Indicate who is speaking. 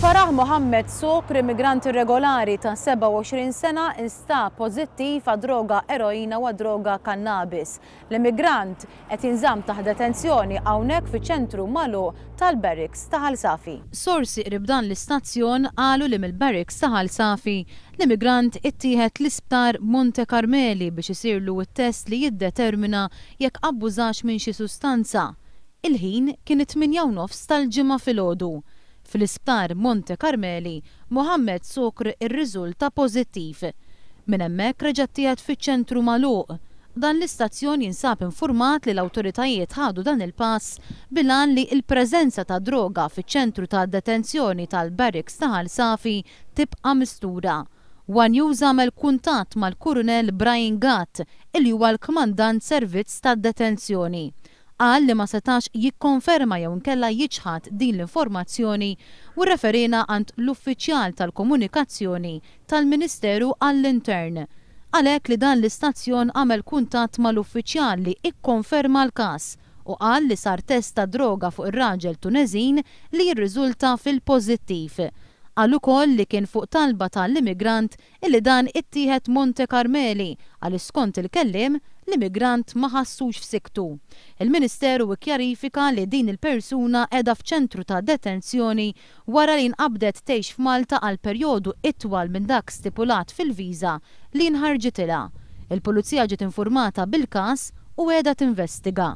Speaker 1: Farah Mohammed Sokr, immigrant irregolari ta' 27 sena, instab pożittiv għad-droga eroina u għad-droga kannabis. L-immigrant qed jinżamm taħt detenzjoni hawnhekk fiċ-ċentru magħluq tal-Barracks ta' Ħal Safi. Sorsi qrib dan l-istazzjon qalu li mill-Barracks ta' Ħal Safi, l-immigrant ittieħed l-Isptar Monte Carmeli biex isirlu t-test li jiddetermina jekk abbużax minn xi sustanza. Il-ħin kien it-tmienja u nofs tal-Ġimgħa filgħodu. Fl-Isptar Monte Carmeli, Mohammed Sokr irriżulta pożittiv. Minn hemmhekk reġa' ttieħed fiċ-ċentru magħluq. Dan l-istazzjon jinsab infurmat li l-awtoritajiet ħadu dan il-pass bil-għan li l-preżenza ta' droga fiċ-ċentru ta' detenzjoni tal-Barracks ta' Ħal Safi tibqa' mistura. One News għamel kuntatt mal-Kurunell Brian Gatt illi huwa l-Kmandant Servizz tad-Detenzjoni. Qal li ma setax jikkonferma jew inkella jiċħad din l-informazzjoni u rreferiena għand l-uffiċjal tal-komunikazzjoni tal-Ministeru għall-Intern. Għalhekk li dan l-istazzjon għamel kuntatt mal-uffiċjal li ikkonferma l-każ u qal li sar test tad-droga fuq ir-raġel Tuneżin li jirriżulta fil-pożittiv. Qal ukoll li kien fuq talba ta' l-immigrant illi dan ittieħed Monte Carmeli għaliex skont il-kelliem, l-immigrant ma ħassux f'sikktu. Il-Ministeru kkjarifika li din il-persuna qiegħda f'ċentru ta' detenzjoni wara li nqabdet tgħix f'Malta għal perjodu itwal minn dak stipulat fil-viża li nħarġitilha. Il-Pulizija ġiet infurmata bil-każ u qiegħda tinvestiga.